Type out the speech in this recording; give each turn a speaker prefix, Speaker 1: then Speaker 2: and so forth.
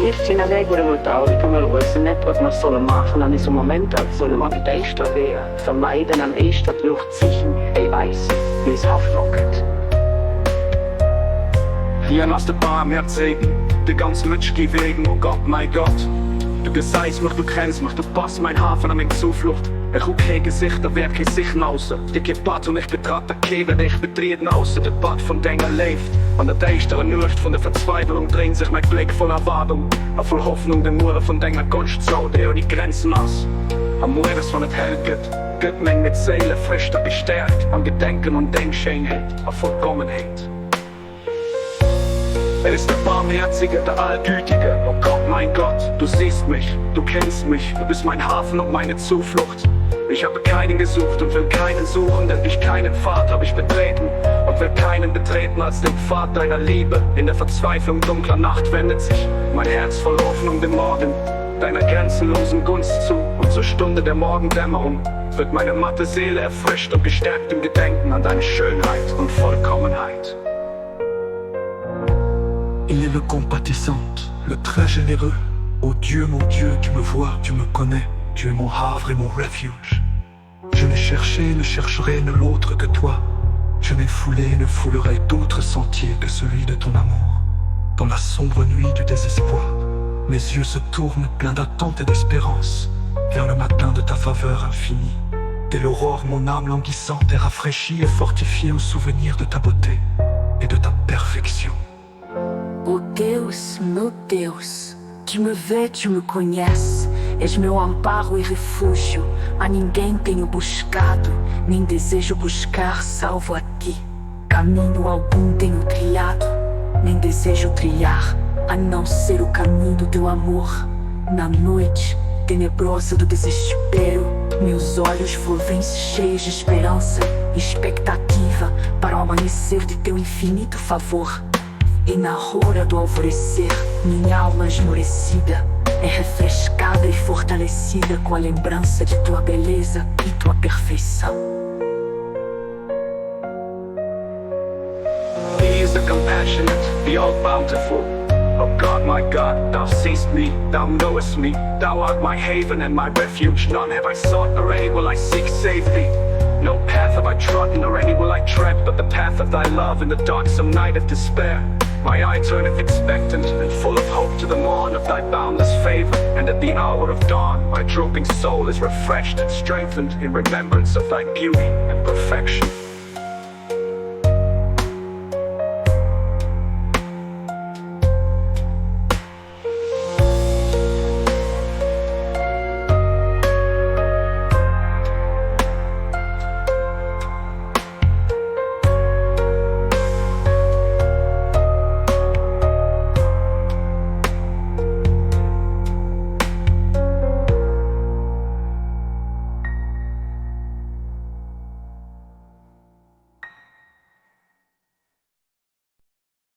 Speaker 1: Tiefsinner net wat mer solle maachen an esou Momenter, solle mer déi däischter Weeër vermeiden an éischter d'Luucht sichen, déi eis nees Hoffnung gëtt.
Speaker 2: Hien ass de Baarmhäerzegen, de ganz Mëtsch gi wegen, o Gott, mäi Gott! Du gesäis mech, du kenns mech, du bass mäin Hafen a meng Zuflucht. Ech hu kee Gesicht a wäert kee sichen ausser dir, kee Pad hunn ech betratt a kee wäert ech betrieden ausser de Pad vun denger Léift. An der däischterer Nuecht vun der Verzweiwelung dréint sech mäi Bléck voll Erwaardung a voll Hoffnung dem Muere vun denger Gonscht zou, déi ouni Grenzen ass. A mueres, wann et hell gëtt, gëtt meng midd Séil erfrëscht a gestäerkt am Gedenken un deng Schéinheet a Vollkommenheet. Er ist der Barmherzige, der Allgütige, o Gott, mein Gott, du siehst mich, du kennst mich, du bist mein Hafen und meine Zuflucht. Ich habe keinen gesucht und will keinen suchen, denn dich keinen Pfad habe ich betreten und will keinen betreten als den Pfad deiner Liebe. In der Verzweiflung dunkler Nacht wendet sich mein Herz voll Hoffnung dem Morgen deiner grenzenlosen Gunst zu und zur Stunde der Morgendämmerung wird meine matte Seele erfrischt und gestärkt im Gedenken an deine Schönheit und Vollkommenheit.
Speaker 3: Il est le compatissant, le très généreux. Ô Dieu, mon Dieu, tu me vois, tu me connais, tu es mon havre et mon refuge. Je n'ai cherché, ne chercherai nul autre que toi. Je n'ai foulé, ne foulerai d'autre sentier que celui de ton amour. Dans la sombre nuit du désespoir, mes yeux se tournent pleins d'attente et d'espérance vers le matin de ta faveur infinie. Dès l'aurore, mon âme languissante est rafraîchie et fortifiée au souvenir de ta beauté et de ta perfection.
Speaker 4: Ó Deus, meu Deus, tu me vês, tu me conheces, és meu amparo e refúgio, a ninguém tenho buscado, nem desejo buscar, salvo a ti. Caminho algum tenho trilhado, nem desejo trilhar, a não ser o caminho do teu amor. Na noite tenebrosa do desespero, meus olhos volvem-se cheios de esperança e expectativa para o amanhecer de teu infinito favor. E na hora do alvorecer, minha alma esmorecida é refrescada e fortalecida com a lembrança de tua beleza e tua perfeição.
Speaker 2: He is the compassionate, the all-bountiful. O God, my God, thou seest me, thou knowest me, thou art my haven and my refuge, none have I sought, nor any will I seek save thee. No path have I trodden, nor any will I tread, but the path of thy love in the darksome night of despair. My eye turneth expectant and full of hope to the morn of thy boundless favor, and at the hour of dawn my drooping soul is refreshed and strengthened in remembrance of thy beauty and perfection.